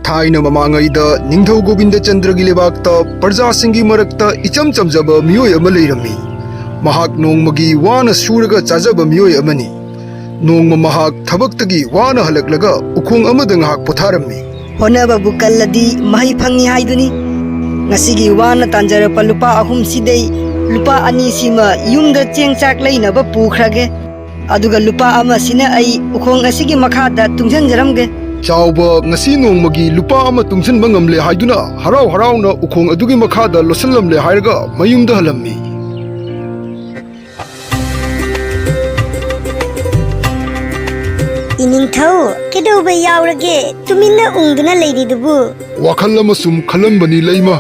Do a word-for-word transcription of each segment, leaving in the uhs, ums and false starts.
ꯊꯥꯏꯅ ꯃꯃꯥꯡꯉꯩꯗ ꯅꯤꯡꯊꯧ ꯒꯣꯕꯤꯟꯗꯆꯟꯗ꯭ꯔꯒꯤ ꯂꯩꯕꯥꯛꯇ ꯄ꯭ꯔꯖꯥꯁꯤꯡꯒꯤ ꯃꯔꯛꯇ ꯏꯆꯝ ꯆꯝꯖꯕ ꯃꯤꯑꯣꯏ ꯑꯃ ꯂꯩꯔꯝꯃꯤ꯫ ꯃꯍꯥꯛ ꯅꯣꯡꯃꯒꯤ ꯋꯥꯅ ꯁꯨꯔꯒ ꯆꯥꯖꯕ ꯃꯤꯑꯣꯏ ꯑꯃꯅꯤ꯫ ꯅꯣꯡꯃ ꯃꯍꯥꯛ ꯊꯕꯛꯇꯒꯤ ꯋꯥꯅ ꯍꯜꯂꯛꯂꯒ ꯎꯈꯣꯡ ꯑꯃꯗ ꯉꯥꯏꯍꯥꯛ ꯄꯣꯊꯥꯔꯝꯃꯤ꯫ ꯍꯣꯠꯅꯕꯕꯨ ꯀꯜꯂꯗꯤ ꯃꯍꯩ ꯐꯪꯏ ꯍꯥꯏꯗꯨꯅꯤ꯫ ꯉꯁꯤꯒꯤ ꯋꯥꯅ ꯇꯥꯟꯖꯔꯛꯄ ꯂꯨꯄꯥ ꯑꯍꯨꯝꯁꯤꯗꯩ ꯂꯨꯄꯥ ꯑꯅꯤꯁꯤꯃ ꯌꯨꯝꯗ ꯆꯦꯡ ꯆꯥꯛ ꯂꯩꯅꯕ ꯄꯨꯈ꯭ꯔꯒꯦ꯫ ꯑꯗꯨꯒ ꯂꯨꯄꯥ ꯑꯃꯁꯤꯅ ꯑꯩ ꯎꯈꯣꯡ ꯑꯁꯤꯒꯤ ꯃꯈꯥꯗ ꯇꯨꯡꯁꯤꯟꯖꯔꯝꯒꯦ꯫ ꯆꯥꯎꯕ, ꯉꯁꯤ ꯅꯣꯡꯃꯒꯤ ꯂꯨꯄꯥ ꯑꯃ ꯇꯨꯡꯁꯤꯟꯕ ꯉꯝꯂꯦ ꯍꯥꯏꯗꯨꯅ ꯍꯔꯥꯎ ꯍꯔꯥꯎꯅ ꯎꯈꯣꯡ ꯑꯗꯨꯒꯤ ꯃꯈꯥꯗ ꯂꯣꯠꯁꯤꯜꯂꯝꯂꯦ ꯍꯥꯏꯔꯒ ꯃꯌꯨꯝꯗ ꯍꯜꯂꯝꯃꯤ꯫ ꯏꯅꯤꯡꯊꯧ, ꯀꯩꯗꯧꯕ ꯌꯥꯎꯔꯒꯦ? ꯇꯨꯃꯤꯟꯅ ꯎꯪꯗꯨꯅ ꯂꯩꯔꯤꯗꯨꯕꯨ? ꯋꯥꯈꯜ ꯑꯃ ꯁꯨꯝ ꯈꯜꯂꯝꯕꯅꯤ ꯂꯩꯃ꯫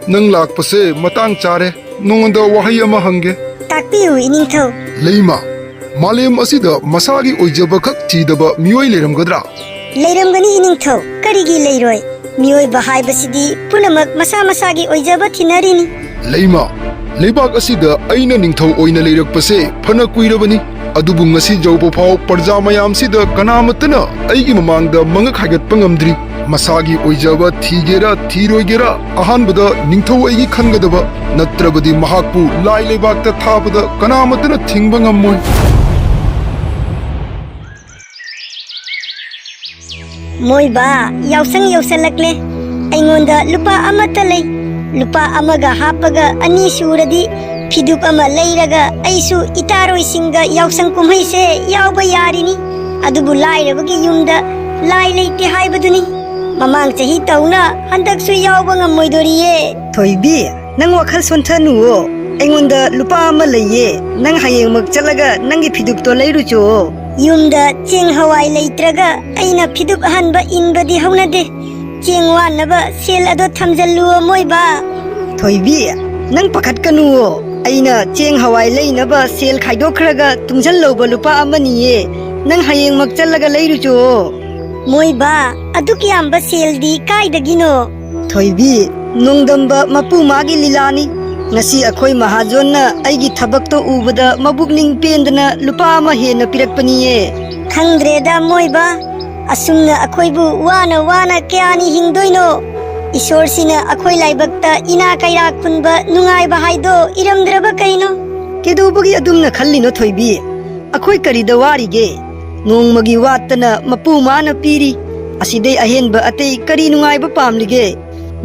ꯅꯪ ꯂꯥꯛꯄꯁꯦ ꯃꯇꯥꯡ ꯆꯥꯔꯦ꯫ ꯅꯉꯣꯟꯗ ꯋꯥꯍꯩ ꯑꯃ ꯍꯪꯒꯦ꯫ ꯇꯥꯛꯄꯤꯌꯨ, ꯏꯅꯤꯡꯊꯧ꯫ ꯂꯩꯃ, ꯃꯥꯂꯦꯝ ꯑꯁꯤꯗ ꯃꯁꯥꯒꯤ ꯑꯣꯏꯖꯕ ꯈꯛ ꯊꯤꯗꯕ ꯃꯤꯑꯣꯏ ꯂꯩꯔꯝꯒꯗ꯭ꯔꯥ? ꯂꯩꯔꯝꯒꯅꯤ, ꯏꯅꯤꯡꯊꯧ꯫ ꯀꯔꯤꯒꯤ ꯂꯩꯔꯣꯏ? ꯃꯤꯑꯣꯏꯕ ꯍꯥꯏꯕꯁꯤꯗꯤ ꯄꯨꯝꯅꯃꯛ ꯃꯁꯥ ꯃꯁꯥꯒꯤ ꯑꯣꯏꯖꯕ ꯊꯤꯅꯔꯤꯅꯤ꯫ ꯂꯩꯃ, ꯂꯩꯕꯥꯛ ꯑꯁꯤꯗ ꯑꯩꯅ ꯅꯤꯡꯊꯧ ꯑꯣꯏꯅ ꯂꯩꯔꯛꯄꯁꯦ ꯐꯅ ꯀꯨꯏꯔꯕꯅꯤ, ꯑꯗꯨꯕꯨ ꯉꯁꯤ ꯌꯧꯕ ꯐꯥꯎ ꯄ꯭ꯔꯖꯥ ꯃꯌꯥꯝꯁꯤꯗ ꯀꯅꯥꯃꯠꯇꯅ ꯑꯩꯒꯤ ꯃꯃꯥꯡꯗ ꯃꯉꯛ ꯍꯥꯏꯒꯠꯄ ꯉꯝꯗ꯭ꯔꯤ꯫ ꯃꯁꯥꯒꯤ ꯑꯣꯏꯖꯕ ꯊꯤꯒꯦꯔꯥ ꯊꯤꯔꯣꯏꯒꯦꯔꯥ, ꯑꯍꯥꯟꯕꯗ ꯅꯤꯡꯊꯧ ꯑꯩꯒꯤ ꯈꯟꯒꯗꯕ, ꯅꯠꯇ꯭ꯔꯕꯗꯤ ꯃꯍꯥꯛꯄꯨ ꯂꯥꯏ ꯂꯩꯕꯥꯛꯇ ꯊꯥꯕꯗ ꯀꯅꯥꯃꯠꯇꯅ ꯊꯤꯡꯕ ꯉꯝꯃꯣꯏ꯫ ꯃꯣꯏꯕꯥ, ꯌꯥꯎꯁꯪ ꯌꯧꯁꯜꯂꯛꯂꯦ꯫ ꯑꯩꯉꯣꯟꯗ ꯂꯨꯄꯥ ꯑꯃꯠꯇ ꯂꯩ꯫ ꯂꯨꯄꯥ ꯑꯃꯒ ꯍꯥꯞꯄꯒ ꯑꯅꯤ ꯁꯨꯔꯗꯤ ꯐꯤꯗꯨꯛ ꯑꯃ ꯂꯩꯔꯒ ꯑꯩꯁꯨ ꯏꯇꯥꯔꯣꯏꯁꯤꯡꯒ ꯌꯥꯎꯁꯪ ꯀꯨꯝꯍꯩꯁꯦ ꯌꯥꯎꯕ ꯌꯥꯔꯤꯅꯤ꯫ ꯑꯗꯨꯕꯨ ꯂꯥꯏꯔꯕꯒꯤ ꯌꯨꯝꯗ ꯂꯥꯏ ꯂꯩꯇꯦ ꯍꯥꯏꯕꯗꯨꯅꯤ꯫ ꯃꯃꯥꯡ ꯆꯍꯤ ꯇꯧꯅ ꯍꯟꯗꯛꯁꯨ ꯌꯥꯎꯕ ꯉꯝꯃꯣꯏꯗꯣꯔꯤꯌꯦ꯫ ꯊꯣꯏꯕꯤ, ꯅꯪ ꯋꯥꯈꯜ ꯁꯣꯟꯊꯅꯨꯋꯣ꯫ ꯑꯩꯉꯣꯟꯗ ꯂꯨꯄꯥ ꯑꯃ ꯂꯩꯌꯦ꯫ ꯅꯪ ꯍꯌꯦꯡꯃꯛ ꯆꯠꯂꯒ ꯅꯪꯒꯤ ꯐꯤꯗꯨꯛꯇꯣ ꯂꯩꯔꯨꯆꯣ꯫ ꯌꯨꯝꯗ ꯆꯦꯡ ꯍꯋꯥꯏ ꯂꯩꯇ꯭ꯔꯒ ꯑꯩꯅ ꯐꯤꯗꯨꯛ ꯑꯍꯟꯕ ꯏꯟꯕꯗꯤ ꯍꯧꯅꯗꯦ꯫ ꯆꯦꯡ ꯋꯥꯟꯅꯕ ꯁꯦꯜ ꯑꯗꯣ ꯊꯝꯖꯜꯂꯨ, ꯃꯣꯏꯕꯥ꯫ ꯊꯣꯏꯕꯤ, ꯅꯪ ꯄꯥꯈꯠꯀꯅꯨꯋꯣ꯫ ꯑꯩꯅ ꯆꯦꯡ ꯍꯋꯥꯏ ꯂꯩꯅꯕ ꯁꯦꯜ ꯈꯥꯏꯗꯣꯛꯈ꯭ꯔꯒ ꯇꯨꯡꯁꯜꯍꯧꯕ ꯂꯨꯄꯥ ꯑꯃꯅꯤꯌꯦ꯫ ꯅꯪ ꯍꯌꯦꯡꯃꯛ ꯆꯠꯂꯒ ꯂꯩꯔꯨꯆꯣ꯫ ꯃꯣꯏꯕꯥ, ꯑꯗꯨꯛ ꯌꯥꯝꯕ ꯁꯦꯜꯗꯤ ꯀꯥꯏꯗꯒꯤꯅꯣ? ꯊꯣꯏꯕꯤ, ꯅꯣꯡꯗꯝꯕ ꯃꯄꯨ ꯃꯥꯒꯤ ꯂꯤꯂꯥꯅꯤ꯫ ꯉꯁꯤ ꯑꯩꯈꯣꯏ ꯃꯍꯥꯖꯣꯟꯅ ꯑꯩꯒꯤ ꯊꯕꯛꯇꯣ ꯎꯕꯗ ꯃꯕꯨꯛꯅꯤꯡ ꯄꯦꯟꯗꯅ ꯂꯨꯄꯥ ꯑꯃ ꯍꯦꯟꯅ ꯄꯤꯔꯛꯄꯅꯤꯌꯦ꯫ ꯈꯪꯗ꯭ꯔꯦꯗ ꯃꯣꯏꯕ, ꯑꯁꯨꯝꯅ ꯑꯩꯈꯣꯏꯕꯨ ꯋꯥꯅ ꯋꯥꯅ ꯀꯌꯥꯅꯤ ꯍꯤꯡꯗꯣꯏꯅꯣ? ꯏꯁꯣꯔꯁꯤꯅ ꯑꯩꯈꯣꯏ ꯂꯥꯏꯕꯛꯇ ꯏꯅꯥ ꯀꯩꯔꯥꯛ ꯈꯨꯟꯕ ꯅꯨꯡꯉꯥꯏꯕ ꯍꯥꯏꯗꯣ ꯏꯔꯝꯗ꯭ꯔꯕ ꯀꯩꯅꯣ? ꯀꯩꯗꯧꯕꯒꯤ ꯑꯗꯨꯝꯅ ꯈꯜꯂꯤꯅꯣ ꯊꯣꯏꯕꯤ? ꯑꯩꯈꯣꯏ ꯀꯔꯤꯗ ꯋꯥꯔꯤꯒꯦ? ꯅꯣꯡꯃꯒꯤ ꯋꯥꯠꯇꯅ ꯃꯄꯨ ꯃꯥꯅ ꯄꯤꯔꯤ꯫ ꯑꯁꯤꯗꯩ ꯑꯍꯦꯟꯕ ꯑꯇꯩ ꯀꯔꯤ ꯅꯨꯡꯉꯥꯏꯕ ꯄꯥꯝꯂꯤꯒꯦ?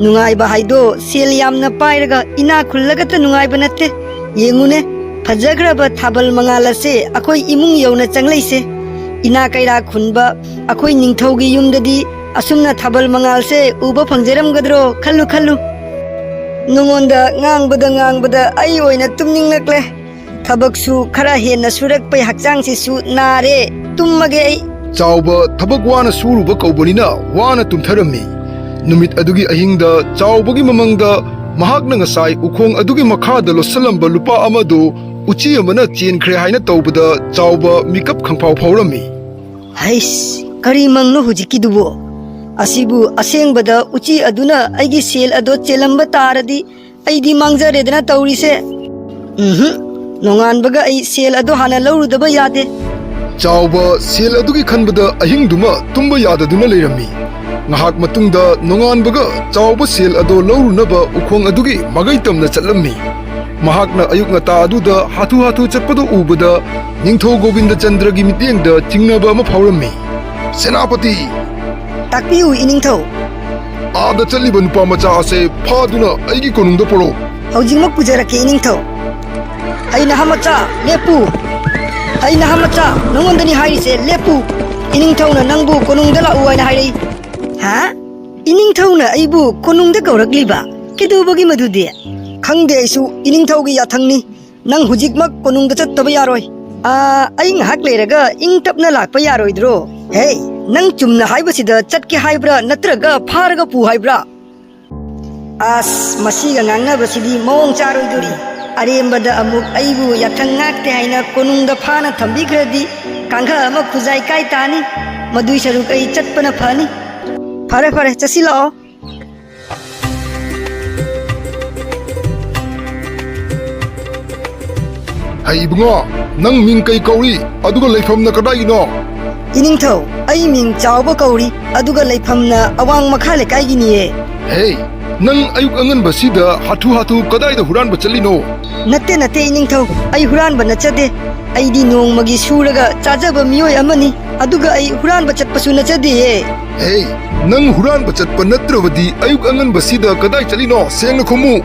ꯅꯨꯡꯉꯥꯏꯕ ꯍꯥꯏꯗꯣ ꯁꯦꯜ ꯌꯥꯝꯅ ꯄꯥꯏꯔꯒ ꯏꯅꯥꯛ ꯈꯨꯜꯂꯒꯇ ꯅꯨꯡꯉꯥꯏꯕ ꯅꯠꯇꯦ꯫ ꯌꯦꯡꯉꯨꯅꯦ, ꯐꯖꯈ꯭ꯔꯕ ꯊꯥꯕꯜ ꯃꯉꯥꯜ ꯑꯁꯦ ꯑꯩꯈꯣꯏ ꯏꯃꯨꯡ ꯌꯧꯅ ꯆꯪꯂꯛꯏꯁꯦ꯫ ꯏꯅꯥ ꯀꯩꯔꯥꯛ ꯈꯨꯟꯕ ꯑꯩꯈꯣꯏ ꯅꯤꯡꯊꯧꯒꯤ ꯌꯨꯝꯗꯗꯤ ꯑꯁꯨꯝꯅ ꯊꯥꯕꯜ ꯃꯉꯥꯜꯁꯦ ꯎꯕ ꯐꯪꯖꯔꯝꯒꯗ꯭ꯔꯣ? ꯈꯜꯂꯨ, ꯈꯜꯂꯨ꯫ ꯅꯉꯣꯟꯗ ꯉꯥꯡꯕꯗ ꯉꯥꯡꯕꯗ ꯑꯩ ꯑꯣꯏꯅ ꯇꯨꯝꯅꯤꯡꯂꯛꯂꯦ꯫ ꯊꯕꯛꯁꯨ ꯈꯔ ꯍꯦꯟꯅ ꯁꯨꯔꯛꯄꯩ ꯍꯛꯆꯥꯡꯁꯤꯁꯨ ꯅꯥꯔꯦ꯫ ꯇꯨꯝꯃꯒꯦ ꯑꯩ꯫ ꯆꯥꯎꯕ ꯊꯕꯛ ꯋꯥꯅ ꯁꯨꯔꯨꯕ ꯀꯧꯕꯅꯤꯅ ꯋꯥꯅ ꯇꯨꯝꯊꯔꯝꯃꯤ꯫ ꯅꯨꯃꯤꯠ ꯑꯗꯨꯒꯤ ꯑꯍꯤꯡꯗ ꯆꯥꯎꯕꯒꯤ ꯃꯃꯪꯗ ꯃꯍꯥꯛꯅ ꯉꯁꯥꯏ ꯎꯈꯣꯡ ꯑꯗꯨꯒꯤ ꯃꯈꯥꯗ ꯂꯣꯠꯁꯜꯂꯝꯕ ꯂꯨꯄꯥ ꯑꯃꯗꯨ ꯎꯆꯤ ꯑꯃꯅ ꯆꯦꯟꯈ꯭ꯔꯦ ꯍꯥꯏꯅ ꯇꯧꯕꯗ ꯆꯥꯎꯕ ꯃꯤꯀꯞ ꯈꯪꯐꯥꯎ ꯐꯥꯎꯔꯝꯃꯤ꯫ ꯍꯩꯁ, ꯀꯔꯤ ꯃꯪꯅꯣ ꯍꯧꯖꯤꯛꯀꯤꯗꯨꯕꯨ? ꯑꯁꯤꯕꯨ ꯑꯁꯦꯡꯕꯗ ꯎꯆꯤ ꯑꯗꯨꯅ ꯑꯩꯒꯤ ꯁꯦꯜ ꯑꯗꯣ ꯆꯦꯜꯂꯝꯕ ꯇꯥꯔꯗꯤ ꯑꯩꯗꯤ ꯃꯥꯡꯖꯔꯦꯗꯅ ꯇꯧꯔꯤꯁꯦ꯫ ꯎꯝꯍꯨꯝ, ꯅꯣꯡꯉꯥꯟꯕꯒ ꯑꯩ ꯁꯦꯜ ꯑꯗꯣ ꯍꯥꯟꯅ ꯂꯧꯔꯨꯗꯕ ꯌꯥꯗꯦ꯫ ꯆꯥꯎꯕ ꯁꯦꯜ ꯑꯗꯨꯒꯤ ꯈꯟꯕꯗ ꯑꯍꯤꯡꯗꯨꯃ ꯇꯨꯝꯕ ꯌꯥꯗꯗꯨꯅ ꯂꯩꯔꯝꯃꯤ꯫ ꯉꯥꯏꯍꯥꯛ ꯃꯇꯨꯡꯗ ꯅꯣꯡꯉꯥꯟꯕꯒ ꯆꯥꯎꯕ ꯁꯦꯜ ꯑꯗꯣ ꯂꯧꯔꯨꯅꯕ ꯎꯈꯣꯡ ꯑꯗꯨꯒꯤ ꯃꯥꯏꯀꯩ ꯇꯝꯅ ꯆꯠꯂꯝꯃꯤ꯫ ꯃꯍꯥꯛꯅ ꯑꯌꯨꯛ ꯉꯟꯇꯥ ꯑꯗꯨꯗ ꯍꯥꯊꯨ ꯍꯥꯊꯨ ꯆꯠꯄꯗꯨ ꯎꯕꯗ ꯅꯤꯡꯊꯧ ꯒꯣꯕꯤꯟꯗꯆꯟꯗ꯭ꯔꯒꯤ ꯃꯤꯠꯌꯦꯡꯗ ꯆꯤꯡꯅꯕ ꯑꯃ ꯐꯥꯎꯔꯝꯃꯤ꯫ ꯁꯦꯅꯥꯄꯇꯤ! ꯇꯥꯛꯄꯤꯌꯨ, ꯏꯅꯤꯡꯊꯧ꯫ ꯑꯥꯗ ꯆꯠꯂꯤꯕ ꯅꯨꯄꯥ ꯃꯆꯥ ꯑꯁꯦ ꯐꯥꯗꯨꯅ ꯑꯩꯒꯤ ꯀꯣꯅꯨꯡꯗ ꯄꯨꯔꯛꯎ꯫ ꯍꯧꯖꯤꯛꯃꯛ ꯄꯨꯖꯔꯛꯀꯦ, ꯏꯅꯤꯡꯊꯧ꯫ ꯍꯩ ꯅꯍꯥ ꯃꯆꯥ, ꯂꯦꯞꯄꯨ꯫ ꯍꯩ ꯅꯍꯥ ꯃꯆꯥ, ꯅꯉꯣꯟꯗꯅꯤ ꯍꯥꯏꯔꯤꯁꯦ, ꯂꯦꯞꯄꯨ꯫ ꯏꯅꯤꯡꯊꯧꯅ ꯅꯪꯕꯨ ꯀꯣꯅꯨꯡꯗ ꯂꯥꯛꯎ ꯍꯥꯏꯅ ꯍꯥꯏꯔꯛꯏ꯫ ꯍꯥ? ꯏꯅꯤꯡꯊꯧꯅ ꯑꯩꯕꯨ ꯀꯣꯅꯨꯡꯗ ꯀꯧꯔꯛꯂꯤꯕ? ꯀꯩꯗꯧꯕꯒꯤ ꯃꯗꯨꯗꯤ? ꯈꯪꯗꯦ ꯑꯩꯁꯨ, ꯏꯅꯤꯡꯊꯧꯒꯤ ꯌꯥꯊꯪꯅꯤ꯫ ꯅꯪ ꯍꯧꯖꯤꯛꯃꯛ ꯀꯣꯅꯨꯡꯗ ꯆꯠꯇꯕ ꯌꯥꯔꯣꯏ꯫ ꯑꯥ, ꯑꯩ ꯉꯥꯏꯍꯥꯛ ꯂꯩꯔꯒ ꯏꯪ ꯇꯞꯅ ꯂꯥꯛꯄ ꯌꯥꯔꯣꯏꯗ꯭ꯔꯣ? ꯍꯦ, ꯅꯪ ꯆꯨꯝꯅ ꯍꯥꯏꯕꯁꯤꯗ ꯆꯠꯀꯦ ꯍꯥꯏꯕ꯭ꯔꯥ ꯅꯠꯇ꯭ꯔꯒ ꯐꯥꯔꯒ ꯄꯨ ꯍꯥꯏꯕ꯭ꯔꯥ? ꯑꯁ, ꯃꯁꯤꯒ ꯉꯥꯡꯅꯕꯁꯤꯗꯤ ꯃꯑꯣꯡ ꯆꯥꯔꯣꯏꯗꯣꯔꯤ꯫ ꯑꯔꯦꯝꯕꯗ ꯑꯃꯨꯛ ꯑꯩꯕꯨ ꯌꯥꯊꯪ ꯉꯥꯛꯇꯦ ꯍꯥꯏꯅ ꯀꯣꯅꯨꯡꯗ ꯐꯥꯅ ꯊꯝꯕꯤꯈ꯭ꯔꯗꯤ ꯀꯥꯡꯈ ꯑꯃ ꯈꯨꯖꯥꯏ ꯀꯥꯏ ꯇꯥꯅꯤ꯫ ꯃꯗꯨꯏ ꯁꯔꯨꯛ ꯑꯩ ꯆꯠꯄꯅ ꯐꯅꯤ꯫ ꯐꯔꯦ, ꯐꯔꯦ, ꯆꯠꯁꯤꯜꯂꯛꯑꯣ꯫ ꯍꯩ ꯏꯕꯨꯡꯉꯣ, ꯅꯪ ꯃꯤꯡ ꯀꯩ ꯀꯧꯏ? ꯑꯗꯨꯒ ꯂꯩꯐꯝꯅ ꯀꯗꯥꯏꯒꯤꯅꯣ? ꯏꯅꯤꯡꯊꯧ, ꯑꯩ ꯃꯤꯡ ꯆꯥꯎꯕ ꯀꯧꯔꯤ, ꯑꯗꯨꯒ ꯂꯩꯐꯝꯅ ꯑꯋꯥꯡ ꯃꯈꯥ ꯂꯩꯀꯥꯏꯒꯤꯅꯤꯌꯦ꯫ ꯍꯦ, ꯅꯪ ꯑꯌꯨꯛ ꯑꯉꯟꯕꯁꯤꯗ ꯍꯥꯊꯨ ꯍꯥꯊꯨ ꯀꯗꯥꯏꯗ ꯍꯨꯔꯥꯟꯕ ꯆꯠꯂꯤꯅꯣ? ꯅꯠꯇꯦ, ꯅꯠꯇꯦ, ꯏꯅꯤꯡꯊꯧ, ꯑꯩ ꯍꯨꯔꯥꯟꯕ ꯅꯠꯆꯗꯦ꯫ ꯑꯩꯗꯤ ꯅꯣꯡꯃꯒꯤ ꯁꯨꯔꯒ ꯆꯥꯖꯕ ꯃꯤꯑꯣꯏ ꯑꯃꯅꯤ, ꯑꯗꯨꯒ ꯑꯩ ꯍꯨꯔꯥꯟꯕ ꯆꯠꯄꯁꯨ ꯅꯠꯆꯗꯦꯌꯦ꯫ ꯍꯦ, ꯅꯪ ꯍꯨꯔꯥꯟꯕ ꯆꯠꯄ ꯅꯠꯇ꯭ꯔꯕꯗꯤ ꯑꯌꯨꯛ ꯑꯉꯟꯕꯁꯤꯗ ꯀꯗꯥꯏ ꯆꯠꯂꯤꯅꯣ? ꯁꯦꯡꯅ ꯈꯨꯝꯃꯨ꯫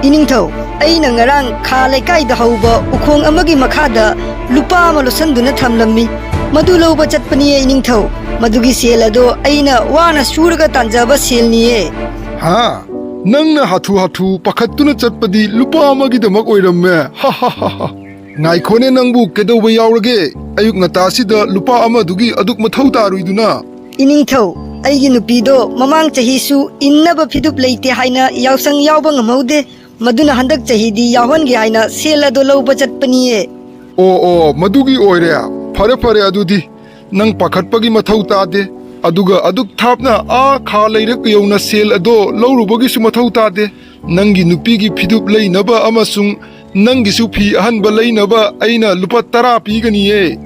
ꯏꯅꯤꯡꯊꯧ, ꯑꯩꯅ ꯉꯔꯥꯡ ꯈꯥ ꯂꯩꯀꯥꯏꯗ ꯍꯧꯕ ꯎꯈꯣꯡ ꯑꯃꯒꯤ ꯃꯈꯥꯗ ꯂꯨꯄꯥ ꯑꯃ ꯂꯣꯠꯁꯟꯗꯨꯅ ꯊꯝꯂꯝꯃꯤ꯫ ꯃꯗꯨ ꯂꯧꯕ ꯆꯠꯄꯅꯤꯌꯦ, ꯏꯅꯤꯡꯊꯧ꯫ ꯃꯗꯨꯒꯤ ꯁꯦꯜ ꯑꯗꯣ ꯑꯩꯅ ꯋꯥꯅ ꯁꯨꯔꯒ ꯇꯥꯟꯖꯕ ꯁꯦꯜꯅꯤꯌꯦ꯫ ꯍꯥ? ꯅꯪꯅ ꯍꯥꯊꯨ ꯍꯥꯊꯨ ꯄꯥꯈꯠꯇꯨꯅ ꯆꯠꯄꯗꯤ ꯂꯨꯄꯥ ꯑꯃꯒꯤꯗꯃꯛ ꯑꯣꯏꯔꯝꯃꯦ꯫ ꯉꯥꯏꯈꯣꯅꯦ, ꯅꯪꯕꯨ ꯀꯩꯗꯧꯕ ꯌꯥꯎꯔꯒꯦ? ꯑꯌꯨꯛ ꯉꯟꯇꯥꯁꯤꯗ ꯂꯨꯄꯥ ꯑꯃꯗꯨꯒꯤ ꯑꯗꯨꯛ ꯃꯊꯧ ꯇꯥꯔꯨꯏꯗꯨꯅ? ꯏꯅꯤꯡꯊꯧ, ꯑꯩꯒꯤ ꯅꯨꯄꯤꯗꯣ ꯃꯃꯥꯡ ꯆꯍꯤꯁꯨ ꯏꯟꯅꯕ ꯐꯤꯗꯨꯞ ꯂꯩꯇꯦ ꯍꯥꯏꯅ ꯌꯥꯎꯁꯪ ꯌꯥꯎꯕ ꯉꯝꯍꯧꯗꯦ꯫ ꯃꯗꯨꯅ ꯍꯟꯗꯛ ꯆꯍꯤꯗꯤ ꯌꯥꯎꯍꯟꯒꯦ ꯍꯥꯏꯅ ꯁꯦꯜ ꯑꯗꯣ ꯂꯧꯕ ꯆꯠꯄꯅꯤꯌꯦ꯫ ꯑꯣ, ꯑꯣ, ꯃꯗꯨꯒꯤ ꯑꯣꯏꯔꯦ꯫ ꯐꯔꯦ, ꯐꯔꯦ, ꯑꯗꯨꯗꯤ ꯅꯪ ꯄꯥꯈꯠꯄꯒꯤ ꯃꯊꯧ ꯇꯥꯗꯦ꯫ ꯑꯗꯨꯒ ꯑꯗꯨꯛ ꯊꯥꯞꯅ ꯑꯥ ꯈꯥ ꯂꯩꯔꯛ ꯌꯧꯅ ꯁꯦꯜ ꯑꯗꯣ ꯂꯧꯔꯨꯕꯒꯤꯁꯨ ꯃꯊꯧ ꯇꯥꯗꯦ꯫ ꯅꯪꯒꯤ ꯅꯨꯄꯤꯒꯤ ꯐꯤꯗꯨꯞ ꯂꯩꯅꯕ ꯑꯃꯁꯨꯡ ꯅꯪꯒꯤꯁꯨ ꯐꯤ ꯑꯍꯟꯕ ꯂꯩꯅꯕ ꯑꯩꯅ ꯂꯨꯄꯥ ꯇꯔꯥ ꯄꯤꯒꯅꯤꯌꯦ꯫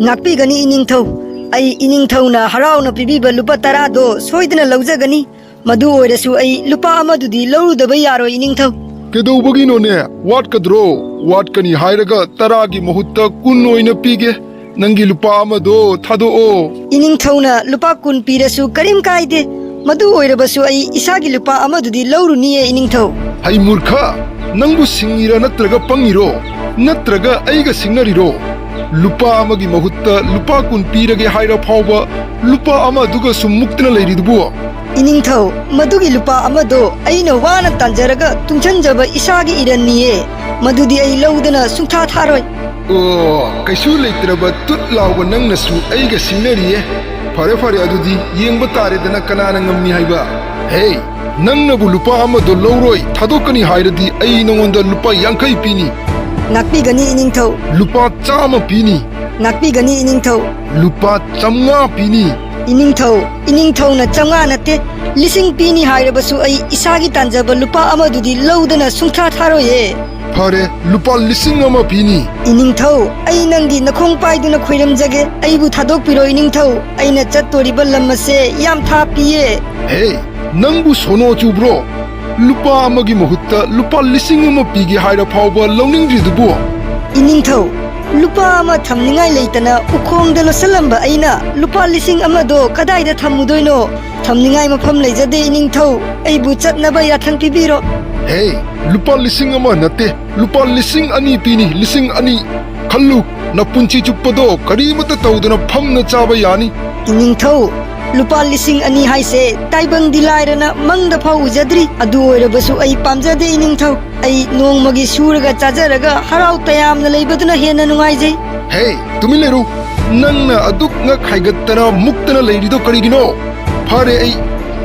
ꯉꯥꯛꯄꯤꯒꯅꯤ, ꯏꯅꯤꯡꯊꯧ꯫ ꯑꯩ ꯏꯅꯤꯡꯊꯧꯅ ꯍꯔꯥꯎꯅ ꯄꯤꯕꯤꯕ ꯂꯨꯄꯥ ꯇꯔꯥꯗꯣ ꯁꯣꯏꯗꯅ ꯂꯧꯖꯒꯅꯤ꯫ ꯃꯗꯨ ꯑꯣꯏꯔꯁꯨ ꯑꯩ ꯂꯨꯄꯥ ꯑꯃꯗꯨꯗꯤ ꯂꯧꯔꯨꯗꯕ ꯌꯥꯔꯣꯏ, ꯏꯅꯤꯡꯊꯧ꯫ ꯀꯩꯗꯧꯕꯒꯤꯅꯣꯅꯦ? ꯋꯥꯠꯀꯗ꯭ꯔꯣ? ꯋꯥꯠꯀꯅꯤ ꯍꯥꯏꯔꯒ ꯇꯔꯥꯒꯤ ꯃꯍꯨꯠꯇ ꯀꯨꯟ ꯑꯣꯏꯅ ꯄꯤꯒꯦ꯫ ꯅꯪꯒꯤ ꯂꯨꯄꯥ ꯑꯃꯗꯣ ꯊꯥꯗꯣꯛꯑꯣ꯫ ꯏꯅꯤꯡꯊꯧꯅ ꯂꯨꯄꯥ ꯀꯨꯟ ꯄꯤꯔꯁꯨ ꯀꯔꯤꯝ ꯀꯥꯏꯗꯦ꯫ ꯃꯗꯨ ꯑꯣꯏꯔꯕꯁꯨ ꯑꯩ ꯏꯁꯥꯒꯤ ꯂꯨꯄꯥ ꯑꯃꯗꯨꯗꯤ ꯂꯧꯔꯨꯅꯤꯌꯦ, ꯏꯅꯤꯡꯊꯧ꯫ ꯍꯩ ꯃꯨꯔꯈ, ꯅꯪꯕꯨ ꯁꯤꯡꯉꯤꯔꯥ ꯅꯠꯇ꯭ꯔꯒ ꯄꯪꯉꯤꯔꯣ? ꯅꯠꯇ꯭ꯔꯒ ꯑꯩꯒ ꯁꯤꯡꯅꯔꯤꯔꯣ? ꯂꯨꯄꯥ ꯑꯃꯒꯤ ꯃꯍꯨꯠꯇ ꯂꯨꯄꯥ ꯀꯨꯟ ꯄꯤꯔꯒꯦ ꯍꯥꯏꯔ ꯐꯥꯎꯕ ꯂꯨꯄꯥ ꯑꯃ ꯑꯗꯨꯒ ꯁꯨꯝ ꯃꯨꯛꯇꯅ ꯂꯩꯔꯤꯗꯨꯕꯨ? ꯏꯅꯤꯡꯊꯧ, ꯃꯗꯨꯒꯤ ꯂꯨꯄꯥ ꯑꯃꯗꯣ ꯑꯩꯅ ꯋꯥꯅ ꯇꯥꯟꯖꯔꯒ ꯇꯨꯡꯁꯤꯟꯖꯕ ꯏꯁꯥꯒꯤ ꯏꯔꯟꯅꯤꯌꯦ꯫ ꯃꯗꯨꯗꯤ ꯑꯩ ꯂꯧꯗꯅ ꯁꯨꯡꯊꯥ ꯊꯥꯔꯣꯏ꯫ ꯑꯣ, ꯀꯩꯁꯨ ꯂꯩꯇ꯭ꯔꯕ ꯇꯨꯠ ꯂꯥꯎꯕ ꯅꯪꯅꯁꯨ ꯑꯩꯒ ꯁꯤꯡꯅꯔꯤꯌꯦ꯫ ꯐꯔꯦ, ꯐꯔꯦ, ꯑꯗꯨꯗꯤ ꯌꯦꯡꯕ ꯇꯥꯔꯦꯗꯅ ꯀꯅꯥꯅ ꯉꯝꯃꯤ ꯍꯥꯏꯕ꯫ ꯍꯦ, ꯅꯪꯅꯕꯨ ꯂꯨꯄꯥ ꯑꯃꯗꯣ ꯂꯧꯔꯣꯏ ꯊꯥꯗꯣꯛꯀꯅꯤ ꯍꯥꯏꯔꯗꯤ ꯑꯩ ꯅꯉꯣꯟꯗ ꯂꯨꯄꯥ ꯌꯥꯡꯈꯩ ꯄꯤꯅꯤ꯫ ꯉꯥꯛꯄꯤꯒꯅꯤ, ꯏꯅꯤꯡꯊꯧ꯫ ꯂꯨꯄꯥ ꯆꯥꯝꯃ ꯄꯤꯅꯤ꯫ ꯉꯥꯛꯄꯤꯒꯅꯤ, ꯏꯅꯤꯡꯊꯧ꯫ ꯂꯨꯄꯥ ꯆꯥꯝꯃꯉꯥ ꯄꯤꯅꯤ꯫ ꯏꯅꯤꯡꯊꯧ, ꯏꯅꯤꯡꯊꯧꯅ ꯆꯥꯝꯃꯉꯥ ꯅꯠꯇꯦ, ꯂꯤꯁꯤꯡ ꯄꯤꯅꯤ ꯍꯥꯏꯔꯕꯁꯨ ꯑꯩ ꯏꯁꯥꯒꯤ ꯇꯥꯟꯖꯕ ꯂꯨꯄꯥ ꯑꯃꯗꯨꯗꯤ ꯂꯧꯗꯅ ꯁꯨꯡꯊꯥ ꯊꯥꯔꯣꯏꯌꯦ꯫ ꯐꯔꯦ, ꯂꯨꯄꯥ ꯂꯤꯁꯤꯡ ꯑꯃ ꯄꯤꯅꯤ꯫ ꯏꯅꯤꯡꯊꯧ, ꯑꯩ ꯅꯪꯒꯤ ꯅꯈꯣꯡ ꯄꯥꯏꯗꯨꯅ ꯈꯣꯏꯔꯝꯖꯒꯦ, ꯑꯩꯕꯨ ꯊꯥꯗꯣꯛꯄꯤꯔꯣ ꯏꯅꯤꯡꯊꯧ, ꯑꯩꯅ ꯆꯠꯇꯣꯔꯤꯕ ꯂꯝ ꯑꯁꯦ ꯌꯥꯝ ꯊꯥꯞꯄꯤꯌꯦ꯫ ꯍꯦ, ꯅꯪꯕꯨ ꯁꯣꯅꯣ ꯆꯨꯕ꯭ꯔꯣ? ꯂꯨꯄꯥ ꯑꯃꯒꯤ ꯃꯍꯨꯠꯇ ꯂꯨꯄꯥ ꯂꯤꯁꯤꯡ ꯑꯃ ꯄꯤꯒꯦ ꯍꯥꯏꯔ ꯐꯥꯎꯕ ꯂꯧꯅꯤꯡꯗ꯭ꯔꯤꯗꯨꯕꯨ? ꯏꯅꯤꯡꯊꯧ, ꯂꯨꯄꯥ ꯑꯃ ꯊꯝꯅꯤꯡꯉꯥꯏ ꯂꯩꯇꯅ ꯎꯈꯣꯡꯗ ꯂꯣꯠꯁꯤꯜꯂꯝꯕ ꯑꯩꯅ ꯂꯨꯄꯥ ꯂꯤꯁꯤꯡ ꯑꯃꯗꯣ ꯀꯗꯥꯏꯗ ꯊꯝꯃꯨꯗꯣꯏꯅꯣ? ꯊꯝꯅꯤꯡꯉꯥꯏ ꯃꯐꯝ ꯂꯩꯖꯗꯦ ꯏꯅꯤꯡꯊꯧ, ꯑꯩꯕꯨ ꯆꯠꯅꯕ ꯌꯥꯊꯪ ꯄꯤꯕꯤꯔꯣ꯫ ꯍꯦ, ꯂꯨꯄꯥ ꯂꯤꯁꯤꯡ ꯑꯃ ꯅꯠꯇꯦ, ꯂꯨꯄꯥ ꯂꯤꯁꯤꯡ ꯑꯅꯤ ꯄꯤꯅꯤ, ꯂꯤꯁꯤꯡ ꯑꯅꯤ꯫ ꯈꯜꯂꯨ, ꯅꯄꯨꯟꯁꯤ ꯆꯨꯞꯄꯗꯣ ꯀꯔꯤꯃꯠꯇ ꯇꯧꯗꯅ ꯐꯝꯅ ꯆꯥꯕ ꯌꯥꯅꯤ꯫ ꯏꯅꯤꯡꯊꯧ, ꯂꯨꯄꯥ ꯂꯤꯁꯤꯡ ꯑꯅꯤ ꯍꯥꯏꯁꯦ ꯇꯥꯏꯕꯪꯗꯤ ꯂꯥꯏꯔꯅ ꯃꯪꯗ ꯐꯥꯎ ꯎꯖꯗ꯭ꯔꯤ꯫ ꯑꯗꯨ ꯑꯣꯏꯔꯕꯁꯨ ꯑꯩ ꯄꯥꯝꯖꯗꯦ ꯏꯅꯤꯡꯊꯧ꯫ ꯑꯩ ꯅꯣꯡꯃꯒꯤ ꯁꯨꯔꯒ ꯆꯥꯖꯔꯒ ꯍꯔꯥꯎ ꯇꯌꯥꯝꯅ ꯂꯩꯕꯗꯨꯅ ꯍꯦꯟꯅ ꯅꯨꯡꯉꯥꯏꯖꯩ꯫ ꯍꯦ, ꯇꯨꯃꯤꯟ ꯂꯩꯔꯨ꯫ ꯅꯪꯅ ꯑꯗꯨꯛ ꯉꯛ ꯍꯥꯏꯒꯠꯇꯅ ꯃꯨꯛꯇꯅ ꯂꯩꯔꯤꯗꯣ ꯀꯔꯤꯒꯤꯅꯣ? ꯐꯔꯦ, ꯑꯩ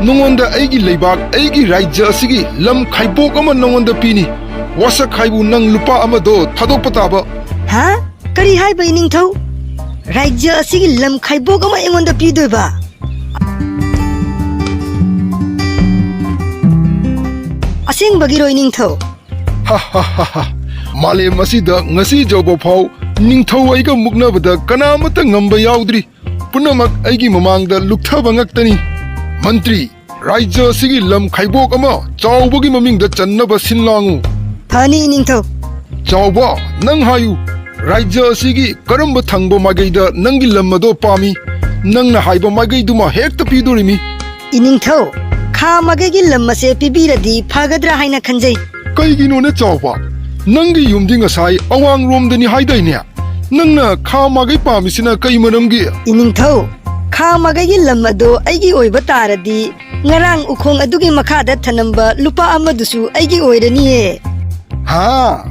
ꯅꯉꯣꯟꯗ ꯑꯩꯒꯤ ꯂꯩꯕꯥꯛ, ꯑꯩꯒꯤ ꯔꯥꯖ꯭ꯌ ꯑꯁꯤꯒꯤ ꯂꯝ ꯈꯥꯏꯕꯣꯛ ꯑꯃ ꯅꯉꯣꯟꯗ ꯄꯤꯅꯤ꯫ ꯋꯥꯁꯛ ꯍꯥꯏꯕꯨ ꯅꯪ ꯂꯨꯄꯥ ꯑꯃꯗꯣ ꯊꯥꯗꯣꯛꯄ ꯇꯥꯕ꯫ ꯍꯥ? ꯀꯔꯤ ꯍꯥꯏꯕ ꯏꯅꯤꯡꯊꯧ? ꯔꯥꯖ꯭ꯌ ꯑꯁꯤꯒꯤ ꯂꯝ ꯈꯥꯏꯕꯣꯛ ꯑꯃ ꯑꯩꯉꯣꯟꯗ ꯄꯤꯗꯣꯏꯕ? ꯑꯁꯦꯡꯕꯒꯤꯔꯣ ꯏꯅꯤꯡꯊꯧ? ꯍꯥ ꯍꯥ ꯍꯥ ꯍꯥ꯫ ꯃꯥꯂꯦꯝ ꯑꯁꯤꯗ ꯉꯁꯤ ꯌꯧꯕ ꯐꯥꯎ ꯅꯤꯡꯊꯧ ꯑꯩꯒ ꯃꯨꯛꯅꯕꯗ ꯀꯅꯥꯃꯠꯇ ꯉꯝꯕ ꯌꯥꯎꯗ꯭ꯔꯤ꯫ ꯄꯨꯝꯅꯃꯛ ꯑꯩꯒꯤ ꯃꯃꯥꯡꯗ ꯂꯨꯞꯊꯕ ꯉꯥꯛꯇꯅꯤ꯫ ꯃꯟꯇ꯭ꯔꯤ, ꯔꯥꯖ꯭ꯌ ꯑꯁꯤꯒꯤ ꯂꯝ ꯈꯥꯏꯕꯣꯛ ꯑꯃ ꯆꯥꯎꯕꯒꯤ ꯃꯃꯤꯡꯗ ꯆꯟꯅꯕ ꯁꯤꯟ ꯂꯥꯡꯉꯨ꯫ ꯐꯅꯤ ꯏꯅꯤꯡꯊꯧ꯫ ꯆꯥꯎꯕ, ꯅꯪ ꯍꯥꯏꯌꯨ, ꯔꯥꯖ꯭ꯌ ꯑꯁꯤꯒꯤ ꯀꯔꯝꯕ ꯊꯪꯕ ꯃꯥꯏꯀꯩꯗ ꯅꯪꯒꯤ ꯂꯝ ꯑꯗꯣ ꯄꯥꯝꯃꯤ? ꯅꯪꯅ ꯍꯥꯏꯕ ꯃꯥꯏꯀꯩꯗꯨꯃ ꯍꯦꯛꯇ ꯄꯤꯗꯣꯔꯤꯃꯤ꯫ ꯏꯅꯤꯡꯊꯧ, ꯈꯥ ꯃꯥꯏꯀꯩꯒꯤ ꯂꯝ ꯑꯁꯦ ꯄꯤꯕꯤꯔꯗꯤ ꯐꯒꯗ꯭ꯔꯥ ꯍꯥꯏꯅ ꯈꯟꯖꯩ꯫ ꯀꯩꯒꯤꯅꯣꯅꯦ ꯆꯥꯎꯕ? ꯅꯪꯒꯤ ꯌꯨꯝꯗꯤ ꯉꯁꯥꯏ ꯑꯋꯥꯡꯔꯣꯝꯗꯅꯤ ꯍꯥꯏꯗꯥꯏꯅꯦ? ꯅꯪꯅ ꯈꯥ ꯃꯥꯏꯀꯩ ꯄꯥꯝꯃꯤꯁꯤꯅ ꯀꯩ ꯃꯔꯝꯒꯤ? ꯏꯅꯤꯡꯊꯧ, ꯈꯥ ꯃꯥꯏꯀꯩꯒꯤ ꯂꯝ ꯑꯗꯣ ꯑꯩꯒꯤ ꯑꯣꯏꯕ ꯇꯥꯔꯗꯤ, ꯉꯔꯥꯡ ꯎꯈꯣꯡ ꯑꯗꯨꯒꯤ ꯃꯈꯥꯗ ꯊꯅꯝꯕ ꯂꯨꯄꯥ ꯑꯃꯗꯨꯁꯨ ꯑꯩꯒꯤ ꯑꯣꯏꯔꯅꯤꯌꯦ꯫ ꯍꯥ,